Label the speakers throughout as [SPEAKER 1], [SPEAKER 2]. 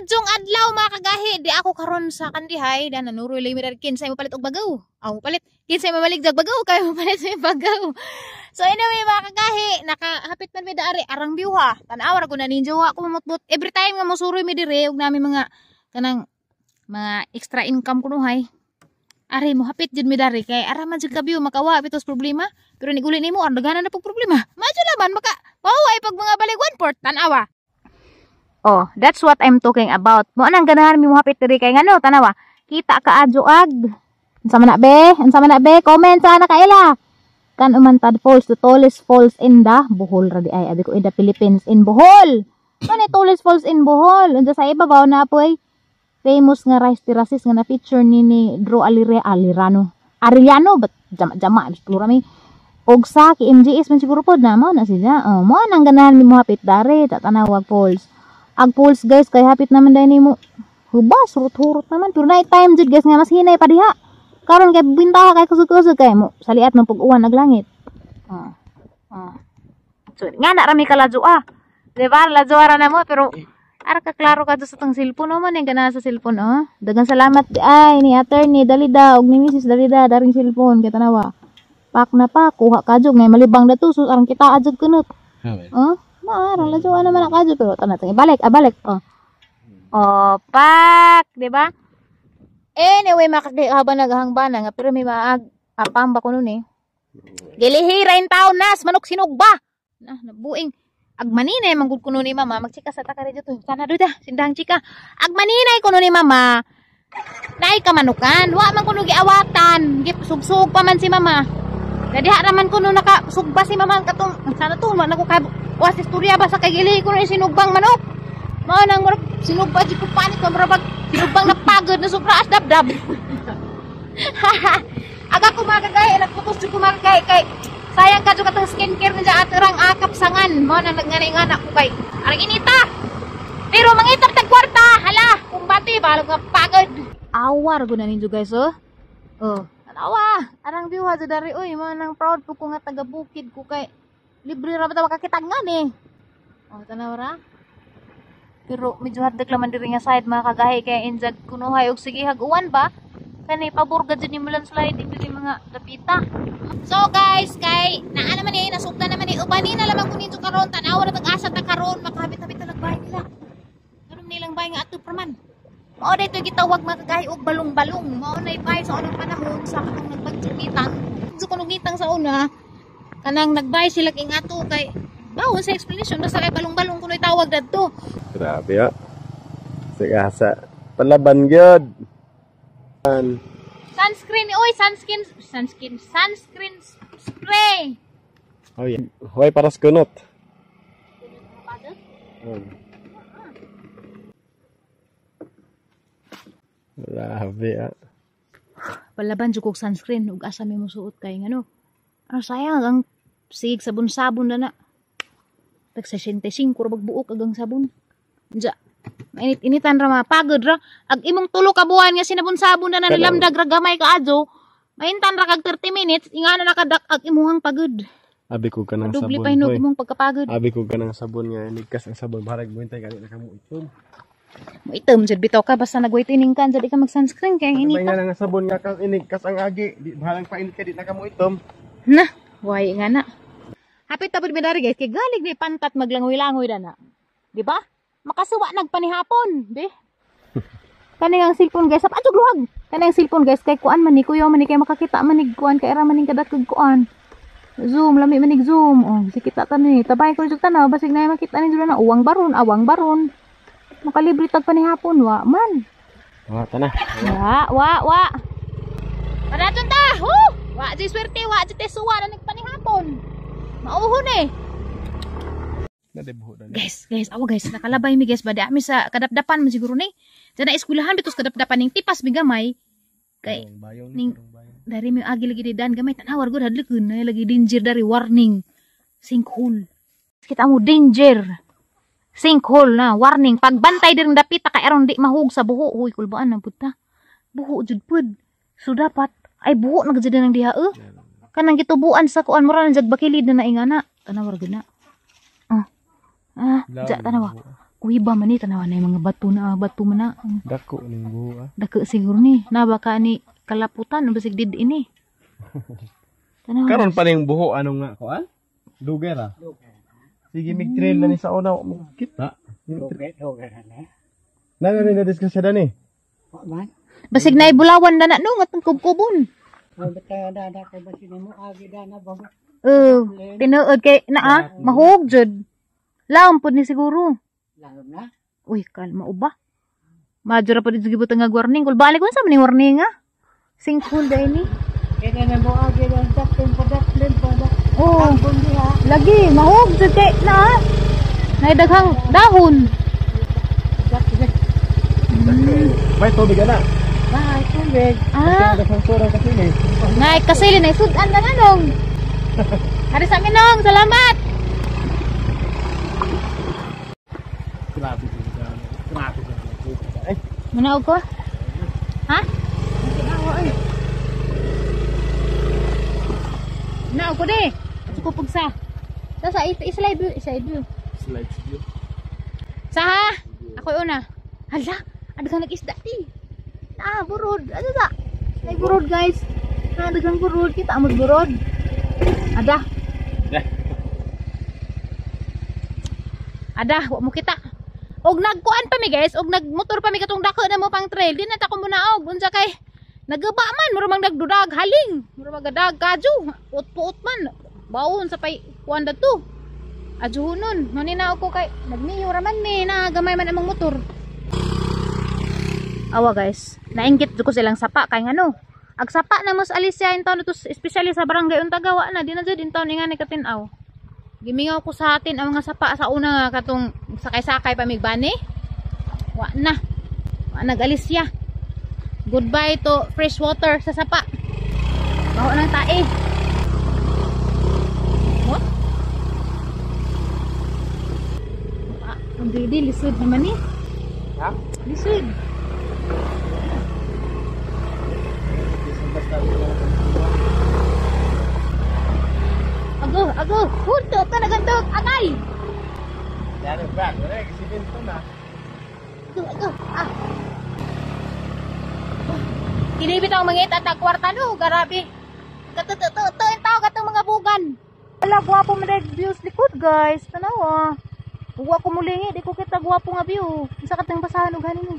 [SPEAKER 1] Bagyong adlaw, mga kagahi. Di ako karon sa Kandihay dan nanuroy lang mi dari kinsay mo palit og bagaw. Aw, palit kinsay mamalig jag bagaw kay mo palit sa bagaw. So anyway, mga kagahi, nakahapit man mi daari arang view ha. Tan-aw ra ko na ninyo ha ko mamutbot. Every time nga mosuroy mi dire og nami mga kanang mga extra income kunuhay. Ari mo hapit jud mi dari kay ara man jud ka view, makawa bitos problema. Pero niguli nimo ang daghanan na pug problema. Madyo laman maka maway pag mga balik one port tan-awa. Oh, that's what I'm talking about. Mo nang ganahan mi mo hapit diri kay ngano, tanawa. Kita ka adyo ag. Unsa man na be? Unsa man na be? Comment sa na kaila. Kan Umantad Falls, the tallest falls in the Bohol ra di ay. Abi ko in the Philippines, in Bohol. Ano tallest falls in Bohol? Unsa sa ibabaw na poy famous nga rice terraces nga na feature ni Drew Alire Alirano. Arellano but jama-jama siguro mi. Og sa KMJS man siguro pod na mo na siya. Oh, mo nang ganahan mi mo hapit dari tatanawag falls. Ag falls, guys, kay hapit naman dahil nimo hubas, hurot-hurot naman. Pero night time jud, guys, nga mas hinay pa diha. Karon kay bintaha kay kusog-kusog kay mo saliat mo pag uwan ag langit. Oh. Oh. So nga na rami kaladyo ah. Di ba? Ladyo ra na mo pero ara ka klaro ka sa tong cellphone oh man yung gana sa cellphone oh. Daghang salamat di ay ni Attorney Dalida og ni Mrs. Dalida daring cellphone kay tanawa. Pak na pa kuha ka jud ngay malibang dato so arang kita adjud kunot. Oh, maarang ladyo naman ang kadyo pero tana tang ibalik, abalik. Oh. Oh, pak, di ba? Anyway, makaki habang naghangbana nga pero may maag apam ba kuno ni. Gilihira in taon nas manok sinugba. Na nabuing agmaninay manggud kuno ni mama, magchika sa taka dito. Sana duda, sindang chika. Agmaninay kuno ni mama. Naay kamanukan, wa man kuno giawatan, gisugsug pa man si mama. Nadiha raman kuno nakasugba si mama katong sana to wa na ko kay wa sa istorya ba sa kay gilihi kuno ni sinugbang manok. Mao nang murag sinugba jud ko panit ko murag sinugbang napagod na sobra as dabdab. Aga ko magagay, nagputos jud ko magagay kay sayang ka jud katong skincare ni aterang akap sangan. Mao nang nagnganay-ngana ko kay arang inita. Pero mangitag tag kwarta, hala, kumbati balog nga pagod. Awar gud na ninyo, guys, oh. Oh, awa, arang view ha dari oy, mao nang proud po ko nga taga bukid ko kay libre ra ba ta makakita nga ni. Oh, tanaw ra. Pero medyo hadlok laman diri nga side, mga kagahi, kay injag kunuhay og sige hag-uwan ba? Kani pabor gad jud ni mo landsliding diri mga dapita. So guys, kay naa naman ni nasugdan naman ni ubani na lamang kun ninyo karon, tan-awa na tag asa ta karon makahapit-hapit na bahay nila. Karon nilang bahay nga ato man. Mao dito gitawag, mga kagahi, og balong-balong. Mao na bahay sa unang panahon sa katong nagbagyong. So kuno ngitang sa una kanang nagbay sila king ato kay bawon sa explanation basta kay balong-balong kuno tawag dadto.
[SPEAKER 2] Grabe ah. Sige sa palaban gyud.
[SPEAKER 1] Sunscreen, oy, sunscreen, sunscreen, sunscreen spray.
[SPEAKER 2] Oh yeah. Hoy, paras kunot. Grabe ah.
[SPEAKER 1] Palaban jud kog sunscreen ug asa mi mosuot kay ngano. Ano sayang ang sig sabon-sabon na na. Tag 65 ra magbuok ag ang sabon. Unsa? Mainit-initan ra, mapagod ra. Ag imong 3 ka buwan nga sinabon-sabon na nilamdag ra gamay ka adyo. Maintan ra kag 30 minutes, ingana nakadak ag imuhang pagod.
[SPEAKER 2] Abi ko kanang
[SPEAKER 1] Doble
[SPEAKER 2] sabon.
[SPEAKER 1] pa hinog
[SPEAKER 2] Hoy.
[SPEAKER 1] imong pagkapagod.
[SPEAKER 2] Abi ko kanang sabon nga inigkas ang sabon barag mo hintay gani na kamo itom.
[SPEAKER 1] Mo itom jud bitaw ka basta nag-whitening ka, jud ka mag-sunscreen kay ang
[SPEAKER 2] Ano
[SPEAKER 1] inita.
[SPEAKER 2] nga nga sabon nga kas inigkas ang agi, di bahalang painit ka di na kamo itom.
[SPEAKER 1] Na, way nga na. Hapit tapod mi dari, guys, kay galig ni pantat maglangoy-langoy dana. Di ba? Makasuwa nagpanihapon, di? Kani ang cellphone, guys, sap adjog luhag. Kani ang cellphone, guys, kay kuan man ni kuya man ni kay makakita man ni kuan kay era man ning kadat kog kuan. Zoom, lami man ni zoom. Oh, si kita ta ni. Tabay ko jud tanaw basig na makita ni na uwang baron, awang baron. Makalibre tag panihapon wa man.
[SPEAKER 2] Wa ta na.
[SPEAKER 1] Wa, wa, wa. Padayon ta. Hu! Wa di swerte, wa di tesuwa na nagpanihapon. Mauhon eh.
[SPEAKER 2] Na dali.
[SPEAKER 1] Guys, guys, awa guys, nakalabay mi, guys, ba di ami sa kadapdapan man siguro ni. Diyan na eskwelahan bitos kadapdapan ning tipas mi gamay. Kay
[SPEAKER 2] Bayon
[SPEAKER 1] ning dari mi agi lagi di dan gamay tanawar gud hadlokon na lagi danger dari, warning. Sinkhole. Kita mo danger. Sinkhole na warning pagbantay diri dapita kay aron di mahug sa buho. Huy, kulbaan na pud ta. Buho jud pud. So dapat ay buho na gud nang diha eh. Kanang gitubuan sa kuan mura nang jag bakilid na naingana. Tanawar gud na. Ah. Ah, ja tanawa. Uy ba man ni tanawa na yung mga bato na bato man na.
[SPEAKER 2] Dako ning buha.
[SPEAKER 1] Dako siguro ni. Na baka ni kalaputan basig did ini. Tanawa.
[SPEAKER 2] Karon pa ning buho ano nga kuan? Lugar ah. Sige mig trail na ni sa una mo kita.
[SPEAKER 3] Lugar na.
[SPEAKER 2] Na na na discuss siya dani.
[SPEAKER 3] Wa man.
[SPEAKER 1] Basig na ibulawan na na no ngatong kubkubon.
[SPEAKER 3] Wa da da kay basin mo agi da na ba.
[SPEAKER 1] Tinuod kay naa mahug jud. Laom pud ni siguro.
[SPEAKER 3] Laom na.
[SPEAKER 1] Uy, kalma uba. Madyo ra pud gibutang nga warning. Kul balik unsa man ni warning ah? Sinkhole dai ni.
[SPEAKER 3] Kay na mo agi da daplin pa daplin pa da.
[SPEAKER 1] Oh,
[SPEAKER 3] Ambon diha.
[SPEAKER 1] lagi mahug jud kay naa. Nay daghang dahon.
[SPEAKER 3] Daplin.
[SPEAKER 2] May tubig ana.
[SPEAKER 3] Ay, tubig.
[SPEAKER 1] Ah,
[SPEAKER 2] Daghang sura kasi ni.
[SPEAKER 1] nay kasili nay sudan na nanong. Hari sa amin nong, salamat.
[SPEAKER 2] Grabe grabe. Grabe. Ay,
[SPEAKER 1] Manaog ko? Ha? Manaog ko de. Ato ko pugsa. Sa i-slide view, i-slide view.
[SPEAKER 2] Slide view.
[SPEAKER 1] Sa ha? Ako una. Hala, adaghang nag-isda ti. Ah, burod. Ano ta? Ay burod guys. Ah, daghang burod kita amod burod. Ada. Ada, wa mo kita. Og nagkuan pa mi guys, og nagmotor pa mi katong dako na mo pang trail. Di na ta ko munaog unsa kay nagaba man, mura mang nagdudag haling, mura magadag kadyo, puot-puot man. Baon sa pay kuan dadto. Adjuhonon, maninaw ko kay nagmiyo ra man mi na gamay man among motor. Awa guys, nainggit ko silang sapa kay ngano. Ag sapa na mas Alicia in town to, especially sa barangay Untagawa na di na jud in town ingani katin-aw. Gimingaw ko sa atin ang mga sapa sa una nga katong sakay-sakay pa migbani. Wa na. Wa nag-alis siya. Goodbye to fresh water sa sapa. Baho ng tae. What? Ah, ang dili lisod naman ni.
[SPEAKER 2] Ha?
[SPEAKER 1] Lisod. Ago, ago, hunto ka na ganto, agay.
[SPEAKER 2] Yan ang back. Wala kasi binto na.
[SPEAKER 1] Ago, ago, ah. Kinibit ang mga ita kwarta no, garabi. Katututo ang tao katong mga bugan. Wala gwapo man dahil views likod guys, tanawa. Uwa ko mulingi, di ko kita gwapo nga view. Isa katong basahan og ganin ni.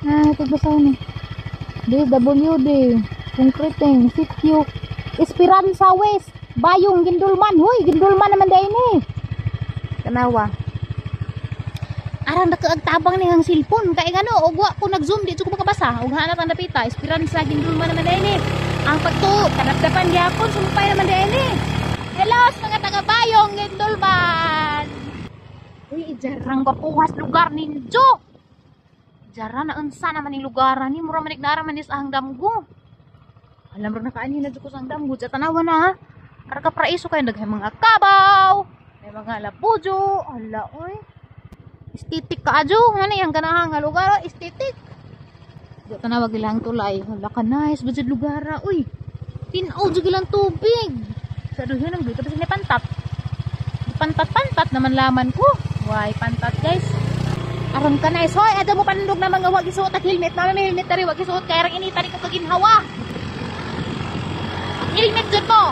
[SPEAKER 1] Ah, itong basahan ni. DWD, Concreting, CQ, Esperanza West, Bayong, Gindulman. Hoy, Gindulman naman dahil ni. Tanawa. Arang nakaag tabang ni ang cellphone kay ngano og wa ko nag-zoom di ko makabasa og hanap ang dapita Esperanza Gindulman naman dahil ni. Ang pagtuo kadapdapan gyapon sumpay naman dahil ni. Hello sa mga taga Bayong Gindulman. Uy, jarang bapuhas lugar ninyo. Jara na unsa naman ning lugar ni mura man nara man is ang damgo. Alam ra nakaanhi na jud ko sa ang damgo sa tanawa na ha. Ara ka praiso kayo daghay mga kabaw, may mga labujo, hala oy. Estetik ka adyo, ano yang ganahan nga lugar, oh, estetik. Di tanawa gilang tulay, hala ka nice budget lugar uy. Tinaw jud gilang tubig. Sa duha nang dito kasi ni pantat. Pantat-pantat naman laman ko. Why pantat guys? Aron ka nice. Hoy, ada mo panundog na mga wag isuot at helmet. Mama may helmet dari wag isuot kay arang inita ni ko kaginhawa. Helmet jud mo.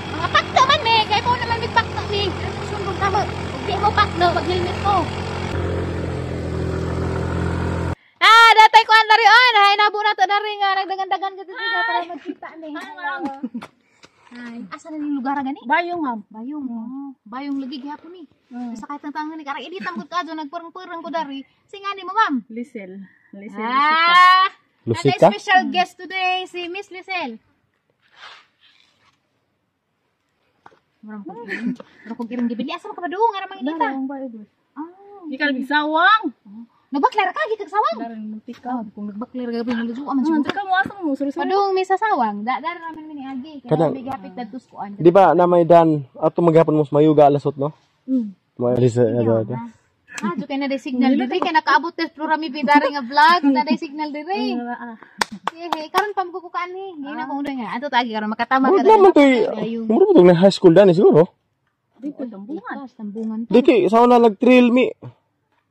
[SPEAKER 1] Mga pakto man me, kay mo naman mig pakto ni. Sundog ka mo. Di mo pakto, wag helmet mo. Ah, datay ko andari on. Hay nabo na to dari nga nagdagan-dagan ka dito para magkita ni. Hi. Asa na ning lugar gani?
[SPEAKER 3] Bayong ma'am.
[SPEAKER 1] Bayong. Oh. Bayong lagi gihapon ni. Sa kahit ang tangan ni karang editam gud ka nagpurang-purang ko dari. Singani mo ma'am.
[SPEAKER 3] Lisel. Lisel.
[SPEAKER 1] Ah!
[SPEAKER 2] Lusika?
[SPEAKER 1] Nasa special guest today si Miss Lisel. Murang ko. Murang ko giring gibili. Asa man ka padung ara mang inita? Ah.
[SPEAKER 3] Ikaw bisawang.
[SPEAKER 1] Nagbakler ka gikag sawang.
[SPEAKER 3] Darang muntika.
[SPEAKER 1] Ah, kung nagbakler gabi ng lujo man siguro.
[SPEAKER 3] Muntika mo asa mo suri suri.
[SPEAKER 1] Padung may sasawang. Da dara raman mi ni Agi. Kaya
[SPEAKER 2] Kanang-
[SPEAKER 1] may gapit dadtos kuan.
[SPEAKER 2] Di ba na may dan ato maghapon mo sa mayuga alasot no? May alis ano ano.
[SPEAKER 1] Ah, jo kay na day signal diri kay nakaabot tes plurami bidari nga vlog na day signal diri. Hehe, karon pa mo kukaan ni. Ngayon ako una nga. Ato tagi karon makatama
[SPEAKER 2] Murag naman to
[SPEAKER 1] Bayong.
[SPEAKER 2] murag mo na high school dan siguro.
[SPEAKER 3] Di ko tambungan.
[SPEAKER 1] Tambungan.
[SPEAKER 2] Di kay sa una nag-trail mi.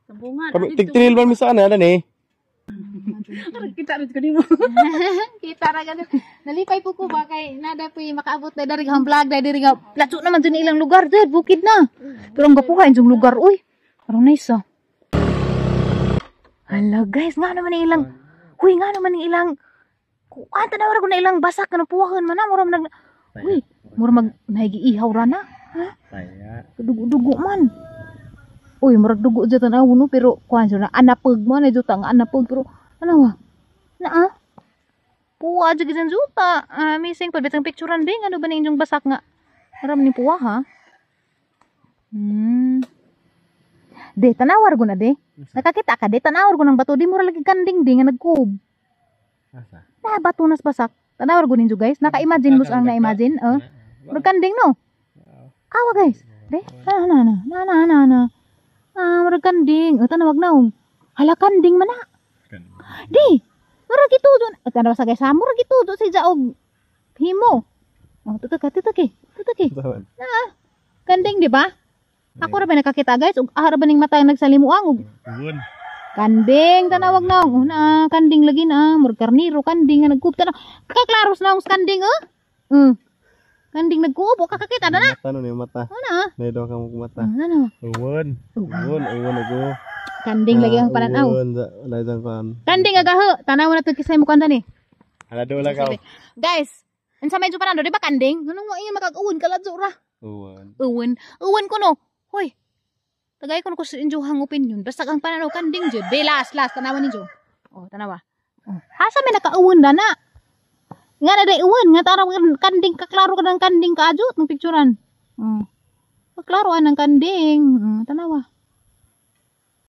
[SPEAKER 3] Sabungan.
[SPEAKER 2] Kami tig-trail man mi sa ana eh.
[SPEAKER 3] Kita rin ko nimo.
[SPEAKER 1] Kita ra ganun. Nalipay po ko ba kay nada po yung makaabot na dari ang vlog dahil diri nga platso naman dyan ilang lugar dyan, bukid na. Pero ang gapuha yung lugar, uy. Parang nice ah. Hala guys, nga naman ang ilang, uy, nga naman ang ilang, kuan tanaw ra ko na ilang basak kanang puwahan man na, mura man nag, uy, mura mag nahigiihaw ra na.
[SPEAKER 2] Taya.
[SPEAKER 1] Dugo-dugo man. Uy, murag dugo dyan tanaw no, pero kuan siya na anapag man na juta nga anapag pero ano wa? Naa. Puwa jud gyud juta. Ah, amazing pud bitang picturean ding ano ba ning inyong basak nga. Mura man ni puwa ha. De tanawar ko na de. Nakakita ka de tanawar ko ng bato di mura lagi kanding di nga nagkub.
[SPEAKER 2] Asa?
[SPEAKER 1] Na bato nas basak. Tanawar ko ninyo guys. Naka-imagine mo ang na-imagine, oh. Murag kanding no. Awa guys. De, na na na na na na na. Ah, murag kanding. O tanawag na um. Hala kanding man na. Di. Murag itudo. O tanaw sa guys ha. Murag itudo si Jaog. Himo. O tutok ka, tutok eh. Tutok eh. Kanding di ba? Ako ra ba nakakita guys? Ug ara ba ning mata ang nagsalimuang ug
[SPEAKER 2] Uwon.
[SPEAKER 1] kanding tanawag na oh, na kanding lagi na murag karniro kanding nga nagkup tanaw. Kaklaros na ang kanding oh. Kanding nagkuop o kakakita na na.
[SPEAKER 2] Mata no ni mata.
[SPEAKER 1] Ano na?
[SPEAKER 2] Nay daw ka mo mata.
[SPEAKER 1] Oh, na.
[SPEAKER 2] Uwon. Uwon, uwon ako.
[SPEAKER 1] Kanding lagi ang pananaw.
[SPEAKER 2] Uwon, wala isang kuan.
[SPEAKER 1] Kanding agaho, tanaw na to kisay mo kanda ni.
[SPEAKER 2] Hala daw lang ka.
[SPEAKER 1] Guys, unsa may panano di ba kanding? Nganong wa ingon makag-uwon kaladso ra.
[SPEAKER 2] Uwon.
[SPEAKER 1] Uwon, uwon ko no. Hoy. Tagay ko no ko sa inyo opinion. Basta ang pananaw kanding jud. Be last last tanawan ninyo. Oh, tanawa. Oh. Asa may nakauwon na na? Nga na day uwon, nga taraw kanding kaklaro ka ng kanding kaadyo ng picturean. Oh. Kaklaro ang kanding. Tanawa.